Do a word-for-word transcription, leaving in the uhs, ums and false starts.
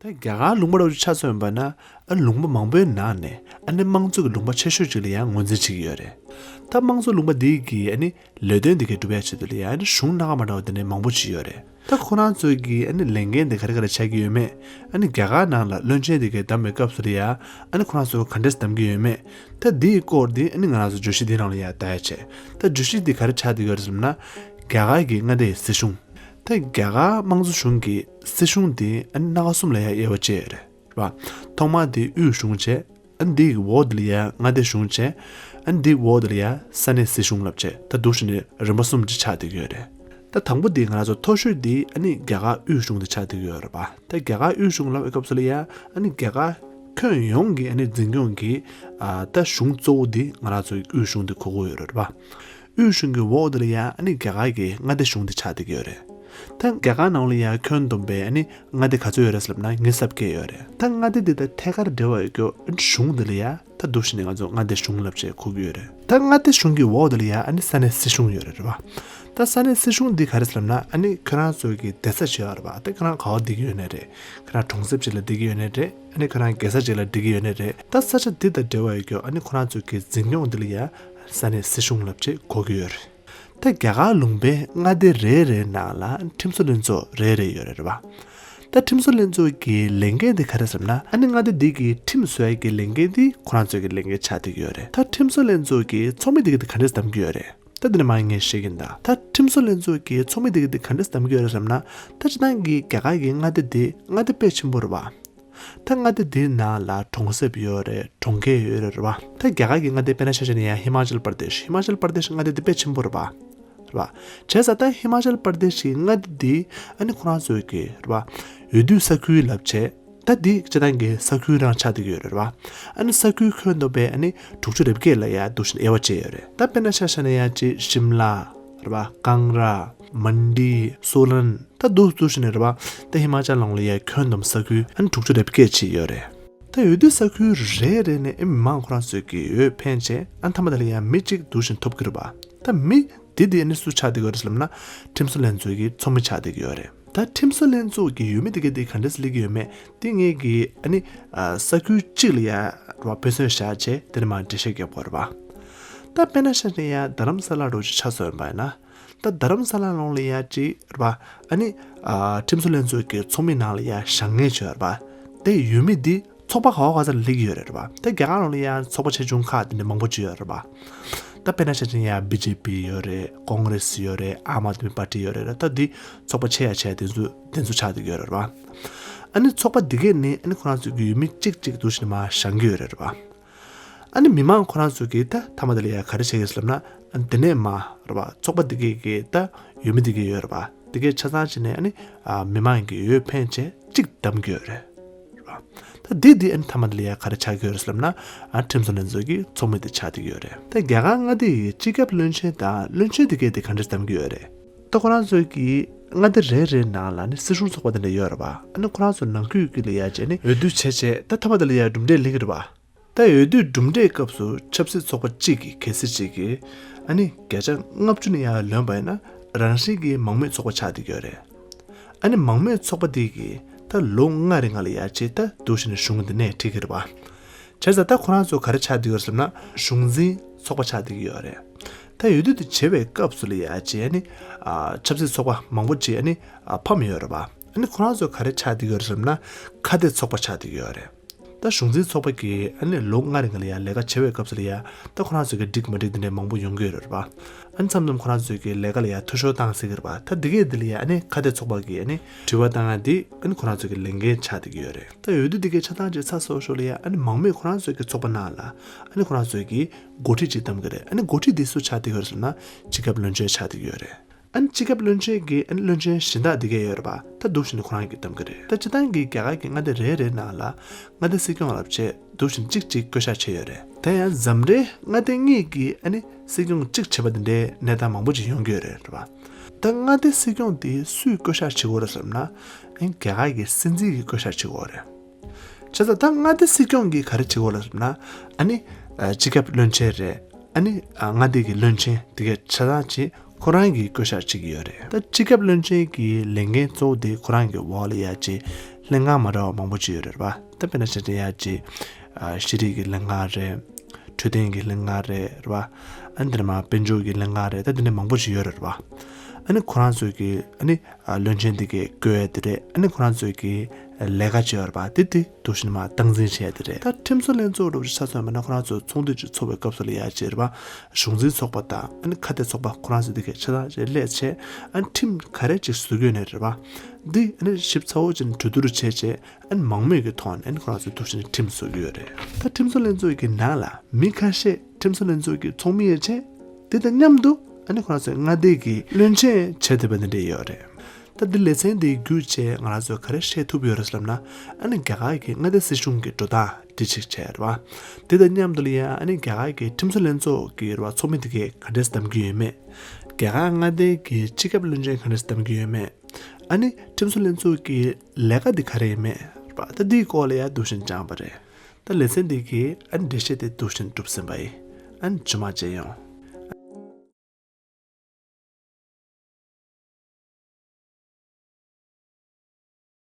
ད་རྒྱ་གར་ལུང་པ་འདྲ་བོ་ཅིག་ཆ་མཚོན་པ་ན། ཨ་ལུང་པ་མང་པོའི་ནང་ནས་ཨ་ནི་དམངས་གཙོ་གི་ལུང་པ་ཆེ་ཤོས་ཅིག་ལ་ཡང་ངོས་འཛིན་བྱེད་ཀྱི་ཡོད་རེད། ད་དམངས་གཙོ་ལུང་པ་འདི་གི་ཨ་ནི་ལས་དོན་འདི་གའི་སྒྲུབ་ཡ་ཆེད་དུ་ལ་ཡང་ཨ་ནི་གཞུང་སྣ་ཁ་མ་འདྲ་བ་དེ་ནས་མང་པོ་ཅིག་ཡོད་རེད། ད་ཁོ་རང་ཚོའི་གི་ཨ་ནི་ལས་འགན་དེ་ག་རེ་ག་རེ་བྱ་གི་ཡོད་མེད། ཨ་ནི་རྒྱ་གར་ནང་ལ་བློན་ཆེན་དེ་གའི་བདམས་པའི་སྐབས་སུ་ལ་ཡང་ཨ་ནི་ཁོ་རང་ཚོ་ག་འདྲས་བདམས་ཀྱི་ཡོད་མེད། ད་འདིའི་སྐོར་འདི་ཨ་ནི་ང་རང་ཚོ་བརྗོད་གཞི་འདི་ནང་ལ་ཡང་བལྟ་ཡ་བྱས། ད་བརྗོད་གཞི་འདི་ག་རེ་ཆགས་བསྡད་ཡོད་རེད་ཟེར་ན། རྒྱ་གར་གྱི་མངའ་སྡེའི་སྲིད་གཞུང་། ད་རྒྱ་གར་དམངས་གཙོ་གཞུང་གི་སྲིད་གཞུང་འདི་ཨ་ནི་སྣ་ཁ་གསུམ་ལ་ཡང་དབྱེ་བ་ཕྱེ་ཡོད་རེད། རེད་པ། ཐོག་མར་དེ་དབུས་གཞུང་བྱས། ཨ་ནི་དེའི་འོག་དེ་ལ་ཡང་མངའ་སྡེ་གཞུང་བྱས། ཨ་ནི་དེའི་འོག་དེ་ལ་ཡང་ས་གནས་སྲིད་གཞུང་ལབ་བྱས། ད་འདུག་བྱས་ནས་རིམ་པ་གསུམ་ཅིག་ཆགས་བསྡད་ཡོད་རེད། ད་དང་པོ་དེ་ང་རང་ཚོ་མཐོ་ཤོས་དེ་ཨ་ནི་རྒྱ་གར་དབུས་གཞུང་དེ་ཆགས་བསྡད་ཡོད་རེད་པ། ད་རྒྱ་གར་དབུས་གཞུང་ལབ་པའི་སྐབས་སུ་ལ་ཡང་ཨ་ནི་རྒྱ་གར་ཁྱོན་ཡོངས་ཀྱི་ཨ་ནི་འཛིན་སྐྱོང་གི་ཨ་ད་གཞུང་གཙོ་བོ་དེ་ང་རང་ཚོའི་དབུས་གཞུང་དེ་གོ་གི་ཡོད་རེད་པ། དབུས་གཞུང་གི་འོག་དེ་ལ་ཡང་ཨ་ནི་རྒྱ་གར་གྱི་མངའ་སྡེ་གཞུང་དེ་ཆགས་བསྡད་ཀྱི་ཡོད་རེད། ད་རྒྱ་གར་ནང་ལ་ཡང་ཁྱོན་བསྡོམས་པའི་ཨ་ནི་མངའ་སྡེ་ག་ཚོད་ཡོད་རེད་ཟེར་ལབ་ན་ཉི་ཤུ་རྩ་བརྒྱད་ཡོད་རེད། ད་མངའ་སྡེ་འདི་དང་ཐད་ཀར་འབྲེལ་བ་ཡོད་རྒྱུ་ཨ་ནི་གཞུང་འདི་ལ་ཡང་ད་འདུག་བྱས་ནས་ང་ཚོ་མངའ་སྡེ་གཞུང་ལབ་བྱས་གོ་གི་ཡོད་རེད། ད་མངའ་སྡེ་གཞུང་གི་འོག་དེ་ལ་ཡང་ཨ་ནི་ས་གནས་སྲིད་གཞུང་ཡོད་རེད་རེད་བ། ད་ས་གནས་སྲིད་གཞུང་འདི་ག་རེ་ཟེར་ལབ་ན་ཨ་ནི་ཁྱོད་རང་ཚོའི་གི་བསྡད་ས་ཅིག་ཡོད་རེད་བ། ད་ཁྱོད་རང་ག་བ་བསྡད་ཀྱི་ཡོད་ནའི་རེད། ཁྱོད་རང་གྲོང་གསེབ་ཅིག་ལ་བསྡད་ཀྱི་ཡོད་ནའི་རེད། ཨ་ནི་ཁྱོད་རང་རྒྱལ་ས་ཅིག་ལ་བསྡད་ཀྱི་ཡོད་ནའི་རེད། ད་ས་ཆ་འདི་དང་འབྲེལ་བ་ཡོད་རྒྱུ་ཨ་ནི་ཁོ་རང་ཚོའི་གི་འཛིན་སྐྱོང་འདི་ལ་ཡང་ས་གནས་སྲིད་གཞུང་ལབ་བྱས་གོ་གི་ཡོད་རེད། ད་རྒྱ་གར་ལུང་པའི་མངའ་སྡེ་རེ་རེའི་ནང་ལ་ཁྲིམས་བཟོ་ལྷན་ཚོགས་རེ་རེ་ཡོད་རེད་རེད་བ། ད་ཁྲིམས་བཟོ་ལྷན་ཚོགས་ཀྱི་ལས་འགན་དེ་ག་རེ་ཟེར་ན་ཨ་ནི་མངའ་སྡེ་འདི་གི་ཁྲིམས་བཟོ་ཡ་གི་ལས་འགན་དེ་ཁོ་རང་ཚོའི་གི་ལས་འགན་ཆགས་བསྡད་ཀྱི་ཡོད་རེད། ད་ཁྲིམས་བཟོ་ལྷན་ཚོགས་ཀྱི་ཚོགས་མི་དེ་གི་དེ་ག་འདྲས་བདམས་ཀྱི་ཡོད་རེད། ད་འདི་ནས་མར་ངས་བཤད་ཀྱིན་གདའ། ད་ཁྲིམས་བཟོ་ལྷན་ཚོགས་ཀྱི་ཚོགས་མི་དེ་གི་དེ་ག་འདྲས་བདམས་ཀྱི་ཡོད་རེད་ཟེར་ན། ད་སྤྱིར་བཏང་གི་རྒྱ་གར་གྱི་མངའ་སྡེ་དེ་མངའ་སྡེ་དཔེ་ཆེན་པོ་རེད་བ། ད་མངའ་སྡེ་དེའི་ནང་ལ་གྲོང་གསེབ་ཡོད་རེད། གྲོང་ཁྱེར་ཡོད་རེད་རེད་བ། ད་རྒྱ་གར་གྱི་མངའ་སྡེ་དཔེར་ན་ཆ་བཞག་ན་ཡང་ཧི་མ་ཅལ་པར་དེཤ། ཧི་མ་ཅལ་པར་དེཤ་མངའ་སྡེ་དེ་དཔེ་ཆེན་པོ་རེད་བ། རེད་བ། བྱས་ཙང་ད་ཧི་མ་ཅལ་པར་དེཤ་གི་མངའ་སྡེ་དེ་ཨ་ནི་ཁོ་རང་ཚོའི་གི་རེད་བ། འོས་བསྡུ་ས་ཁུལ་ལབ་བྱས། ད་འདི་སྤྱིར་བཏང་གི་ས་ཁུལ་རང་ཆགས་བསྡད་ཀྱི་ཡོད་རེད་བ། ཨ་ནི་ས་ཁུལ་ཁྱོན་བསྡོམས་པས་ཨ་ནི་དྲུག་ཅུ་རེ་བརྒྱད་ལ་ཡ་འདུག་བཞིན་དབྱེ་བ་ཕྱེ་ཡོད་རེད། ད་དཔེར་ན་ཆ་བཞག་ན་ཡ་ཅིག་ཤིམ་ལ་རེད་བ། ཀང་ར། མན་ཌི། སོ་ལན། ད་འདུག་འདུག་བཞིན་རེད་བ། ད་ཧི་མ་ཅལ་ནང་ལ་ཡ་ཁྱོན་བསྡོམས་ས་ཁུལ་ཨ་ནི་དྲུག་ཅུ་རེ་བརྒྱད་ཅིག་ཡོད་རེད། ད་འོས་བསྡུ་ས་ཁུལ་རེ་རེ་ནས་ཨེ་མི་མང་ཁོ་རང་ཚོས་ཀྱི་འོས་འཕེན་བྱས་ཨ་ནི་མཐའ་མ་དེ་ལ་ཡ་མི་གཅིག་འདུག་བཞིན་ཐོབ་ཀྱི་རེད་བ། ད་མི་དེ་དེ་ནི་སུ་ཆགས་བསྡད་ཀྱི་ཡོད་རེད་ཟེར་ལབ་ན། ཁྲིམས་བཟོ་ལྷན་ཚོགས་ཀྱི་ཚོགས་མི་ཆགས་བསྡད་ཀྱི་ཡོད་རེད། ད་ཁྲིམས་བཟོ་ལྷན་ཚོགས་ཀྱི་འོས་མི་དེ་ག་དེ་ག་འདྲས་སླེབས་ཀྱི་ཡོད་མེད་དེ་ངེད་ཀྱིས་ཨ་ནི་ཨ་ས་ཁུལ་གཅིག་ལ་ཡ་ར་བ་དཔེ་མཚོན་བཞག་བྱས་དེ་ནས་མར་འགྲེལ་བཤད་རྒྱབ་དགོས་རེད་བ། ད་དཔེར་ན་ཆ་བཞག་ན་ཡ་རྡ་རམ་ས་ལ་འདྲ་བོ་ཅིག་ཆ་བཞག་ཡིན་པ་ཡིན་ན། ད་རྡ་རམ་ས་ལ་ནང་ལ་ཡ་ཅིག་རེད་བ། ཨ་ནི་ཨ་ཁྲིམས་བཟོ་ལྷན་ཚོགས་ཀྱི་ཚོགས་མི་ནང་ལ་ཡ་བཞེངས་མཁན་ཅིག་ཡོད་རེད་བ། དེ་འོས་མི་འདི་ཚོགས་པ་ག་བ་ག་ས་ལ་སླེབས་ཀྱི་ཡོད་རེད་རེད་བ། ད་རྒྱ་གར་ནང་ལ་ཡང་ཚོགས་པ་ཆེ་ཆུང་ཁག་དེ་འདྲ་མང་པོ་ཅིག་ཡོད་རེད་བ། ད་དཔེར་ན་ཆ་བཞག་ན་ཡང་བི་ཇེ་པི་ཡོད་རེད། ཀོང་རེ་སི་ཡོད་རེད། ཨམ་ཨད་མི་པར་ཊི་ཡོད་རེད། ད་འདི་ཚོགས་པ་ཆེ་ཡ་ཆེ་ཡ་དེ་ཚོ་དེ་ཚོ་ཆགས་བསྡད་ཀྱི་ཡོད་རེད་རེད་བ། ཨ་ནི་ཚོགས་པ་འདི་གས་ནི་ཨ་ནི་ཁོ་རང་ཚོ་གི་འོས་མི་གཅིག་གཅིག་འདུག་བྱས་ནས་མར་བཞེངས་ཀྱི་ཡོད་རེད་རེད་བ། ཨ་ནི་མི་མང་ཁོ་རང་ཚོ་གིས་ད་མཐའ་མ་དེ་ལ་ཡང་ག་རེ་བྱེད་ཀྱི་ཡོད་ཟེར་ལབ་ན། ཨ་ནི་དེ་ནས་མར་རེད་བ། ཚོགས་པ་འདི་གས་ཀྱི་ད་འོས་མི་འདི་གས་ཡོད་རེད་བ། འདི་གས་ཆ་ཚང་བྱས་ནས་ཨ་ནི་ཨ་མི་མང་གིས་འོས་འཕེན་བྱས་གཅིག་བདམས་ཀྱི་ཡོད་རེད། རེད་བ། ད་འདི་འདི་ཨ་ནི་མཐའ་མ་དེ་ལ་ཡང་ག་རེ་ཆགས་ཀྱི་ཡོད་རེད་ཟེར་ལབ་ན། ཨ་ཁྲིམས་བཟོ་ལྷན་ཚོགས་ཀྱི་ཚོགས་མི་དེ་ཆགས་བསྡད་ཀྱི་ཡོད་རེད། ད་རྒྱ་གར་མངའ་སྡེ་ཡི་སྤྱི་ཁྱབ་བློན་ཆེན་དང་བློན་ཆེན་དེ་གས་དེ་ག་འདྲས་བདམས་ཀྱི་ཡོད་རེད། ད་ཁོ་རང་ཚོའི་གི་མངའ་སྡེ་རེ་རེའི་ནང་ལ་ནི་སྲིད་གཞུང་ཚོགས་པ་དེ་འདྲ་ཡོད་རེད་བ། ཨ་ནི་ཁོ་རང་ཚོ་ནང་ཁུལ་གྱི་ལ་ཡ་བྱས་ནས་འོས་བསྡུ་བྱས་བྱས་ད་མཐའ་མ་དེ་ལ་ཡ་གྲུབ་འབྲས་སླེབས་ཀྱི་རེད་བ། ད་འོས་བསྡུ་གྲུབ་འབྲས་སྐབས་སུ་ཆབ་སྲིད་ཚོགས་པ་གཅིག་གིས་གལ་སྲིད་ཅིག་གིས་ཨ་ནི་བརྒྱ་ཆ་ལྔ་བཅུ་ནས་ཡར་ལོན་པ་ཡིན་ན་རང་བཞིན་གྱིས་མང་མོས་ཚོགས་པ་ཆགས་བསྡད་ཀྱི་ཡོད་རེད། ཨ་ནི་མང་མོས་ཚོགས་པ་དེ་གིས་ད་ལོ་ལྔ་རིང་ལ་ཡ་བྱས་ད་འདུག་བྱས་ནས་གཞུང་འདི་ནས་ཁྲིད་ཀྱི་རེད་བ། བྱས་ཙང་ད་ཁོ་རང་ཚོ་ག་རེ་ཆགས་བསྡད་ཀྱི་ཡོད་རེད་ཟེར་ན། གཞུང་འཛིན་ཚོགས་པ་ཆགས་བསྡད་ཀྱི་ཡོད་རེད། ད་འོས་བསྡུ་དེ་བྱེད་པའི་སྐབས་སུ་ལ་ཡ་བྱས་ཨ་ནི་ཨ་ཆབ་སྲིད་ཚོགས་པ་མང་པོ་ཅིག་ཨ་ནི་ཨ་ཕམ་ཡོད་རེད་བ། ཨ་ནི་ཁོ་རང་ཚོ་ག་རེ་ཆགས་བསྡད་ཀྱི་ཡོད་རེད་ཟེར་ན། ཁ་གཏད་ཚོགས་པ་ཆགས་བསྡད་ཀྱི་ཡོད་རེད། ད་གཞུང་འཛིན་ཚོགས་པ་གིས་ཨ་ནི་ལོ་ལྔ་རིང་ལ་ཡ་ལས་ཀ་བྱེད་པའི་སྐབས་སུ་ལ་ཡ་ད་ཁོ་རང་ཚོ་གི་འགྲིག་མ་འགྲིག་དེ་འདྲ་མང་པོ་ཡོང་གི་ཡོད་རེད་བ། ཨ་ནི་མཚམས་མཚམས་ཁོ་རང་ཚོ་གི་ལས་ཀ་ལ་ཡ་འཐུས་ཤོར་བཏང་སྲིད་ཀྱི་རེད་བ། ད་འདི་གས་འདི་ལ་ཡ་ཨ་ནི་ཁ་གཏད་ཚོགས་པ་གིས་ཨ་ནི་དྲི་བ་བཏང་ཡ་འདི་ཨ་ནི་ཁོ་རང་ཚོ་གི་ལས་འགན་ཆགས་བསྡད་ཀྱི་ཡོད་རེད། ད་འོས་བསྡུ་འདི་གས་ཆ་ཚང་བྱས་ཚར་སོང་ཤོག་ལ་ཡ་ཨ་ནི་མང་མོས་ཁོ་རང་ཚོ་གི་ཚོགས་པ་ནང་ལ་ཨ་ནི་ཁོ་རང་ཚོ་གི་འགོ་ཁྲིད་ཅིག་བདམས་ཀྱི་རེད། ཨ་ནི་འགོ་ཁྲིད་འདི་སུ་ཆགས་བསྡད་ཀྱི་ཡོད་རེད་ཟེར་ན། སྤྱི་ཁྱབ་བློན་ཆེན་ཆགས་བསྡད་ཀྱི་ཡོད་རེད། ཨ་ནི་སྤྱི་ཁྱབ་བློན་ཆེན་གྱི་ཨ་ནི་བློན་ཆེན་གཞན་དག་འདི་གས་ཡོད་རེད་པ། ད་འདུག་བྱས་ནས་ཁོ་རང་གིས་བདམས་ཀྱི་རེད། ད་སྤྱིར་བཏང་གི་རྒྱ་གར་གྱི་མངའ་སྡེ་རེ་རེའི་ནང་ལ་མངའ་སྡེ་སྲིད་སྐྱོང་ལབ་བྱས་འདུག་བྱས་ནས་གཅིག་གཅིག་བསྐོ་བཞག་བྱས་ཡོད་རེད། དེ་ཡང་འཛམ་གླིང་མངའ་སྡེ་གཉིས་ཀྱིས་ཨ་ནི་སྲིད་སྐྱོང་གཅིག་བྱེད་པ་འདི་འདྲའི་གནས་སྟངས་མང་པོ་ཅིག་ཡོང་གི་ཡོད་རེད། རེད་པ། ད་མངའ་སྡེ་སྲིད་སྐྱོང་དེ་སུས་བསྐོ་བཞག་བྱེད་དགོས་རེད་ཟེར་ན། ཨ་ནི་རྒྱ་གར་གྱི་སྲིད་འཛིན་གྱིས་བསྐོ་བཞག་བྱེད་དགོས་རེད། བྱས་ཙང་ད་མངའ་སྡེ་སྲིད་སྐྱོང་གིས་ག་རེ་བྱེད་དགོས་ལབ་ན། ཨ་ནི་ཨ་སྤྱི་ཁྱབ་བློན་ཆེན་རེད། ཨ་ནི་ཨ་མངའ་སྡེ་གི་བློན་ཆེན་དེ་གའི་ཆ་ཚང་ཅིག་ཁོ་རང་གིས་བསྐོ་བཞག་བྱེད་ཀྱི་ཡོད་རེད། ད་སྤྱི་ཁྱབ་བློན་ཆེན་གྱི་ལས་འགན་གཙོ་བོ་དེ་ཁོ་རང་གི་འོག་ལ་ཡ་ཅིག་ ལྷན་ཁང་མ་འདྲ་བ་མང་པོ་ཅིག་ཡོད་རེད་པ། ད་དཔེར་ན་ཆ་བཞག་ཡ་ཅིག་ཨ་ཤེས་རིག་གི་ལྷན་ཁང་རེད། འཕྲོད་བསྟེན་གྱི་ལྷན་ཁང་རེད་རེད་པ། ཨ་ནི་དེ་ནས་མ་དཔལ་འབྱོར་གྱི་ལྷན་ཁང་རེད། ད་དེ་འདྲ་མང་པོ་ཞིག་ཡོད་རེད་པ། ཨ་ནི་ཁོ་རང་ཚོས་ཀྱི་ཨ་ནི་ཨ་བློན་ཆེན་དེ་གས་བསྐོས་ཡ་དེ་རེད། ཨ་ནི་ཁོ་རང་ཚོས་ཀྱི་ལས་ཀ་བྱེད་ཡ་རེད་པ། དེ་དེ་འདུག་བཞིན་མ་སྟངས་འཛིན་བྱེད་ཡ་དེ་རེད། ད་ཁྲིམས་བཟོ་ལྷན་ཚོགས་འདྲ་པོ་ཞིག་ཆ་མཚོན་པ་ན་ཁོ་རང་ཚོ་ཚོགས་འདུ་ཅིག་ཚོགས་པའི་སྐབས་སུ་ལ་ཡ་ཅིག་རེད་པ། གཞུང་འཛིན་ཚོགས་པ་དང་ཨ་ནི་ཁ་གཏད་ཚོགས་པ་ཁོ་རང་ཚོ་དེ་གས་ཆ་ཚང་ཅིག་སླེབས་བྱས། ཨ་ནི་ཁྲིམས་ག་རེ་ཅིག་བཟོ་གི་ཡོད་ནའི་རེད་པ། འདི་ཨ་ནི་ཞིབ་ཚགས་པོ་ཅིག་གྲོས་བསྡུར་བྱས་བྱས། ཨ་ནི་མང་མོས་ཀྱི་ཐོག་ནས་ཨ་ནི་ཁོ་རང་ཚོས་འདུག་བཞིན་ཁྲིམས་བཟོ་གི་ཡོད་རེད། ད་ཁྲིམས་བཟོ་ལྷན་ཚོགས་ཀྱི་ནང་ལ་མི་ཁ་ཤས་ཁྲིམས་བཟོ་ལྷན་ཚོགས་ཀྱི་ཚོགས་མི་ཡོད་བྱས། དེ་དང་མཉམ་དུ་ཨ་ནི་ཁོ་རང་ཚོའི་མངའ་སྡེ་གི་བློན་ཆེན་བྱེད་བསྡད་པ་འདི་འདྲ་ཡོད་རེད། ད་འདི་ལེ་ཚན་འདི་བརྒྱུད་བྱས་ང་རང་ཚོས་ག་རེ་ཤེས་ཐུབ་ཡོད་རེད་ལབ་ན། ཨ་ནི་རྒྱ་གར་གྱི་མངའ་སྡེ་སྲིད་གཞུང་གི་འགྲོ་སྟངས་འདི་གཅིག་བྱས་རེད་པ། དེ་དང་མཉམ་དུ་ལ་ཡང་ཨ་ནི་རྒྱ་གར་གྱི་ཁྲིམས་བཟོ་ལྷན་ཚོགས་ཀྱི་རེད་པ། ཚོགས་མི་དེ་གས་ག་འདྲས་བདམས་ཀྱི་ཡོད་མེད། རྒྱ་གར་མངའ་སྡེ་གི་སྤྱི་ཁྱབ་བློན་ཆེན་ག་འདྲས་བདམས་ཀྱི་ཡོད་མེད། ཨ་ནི་ཁྲིམས་བཟོ་ལྷན་ཚོགས་ཀྱི་ལས་ཀ་འདི་ག་རེ་ཡིན་མེད་རེད་པ། ད་འདིའི་སྐོར་ལ་ཡང་འདུག་བཞིན་སྦྱངས་པ་རེད། ད་ལེ་ཚན་འདི་གི་ཨ་ནི་འགྲེལ་བཤད་དེ་འདུག་བཞིན་གྲུབ་ཟིན་པ་ཡིན། ཨ་ནི་རྗེས་མ་མཇལ་ཡོང་།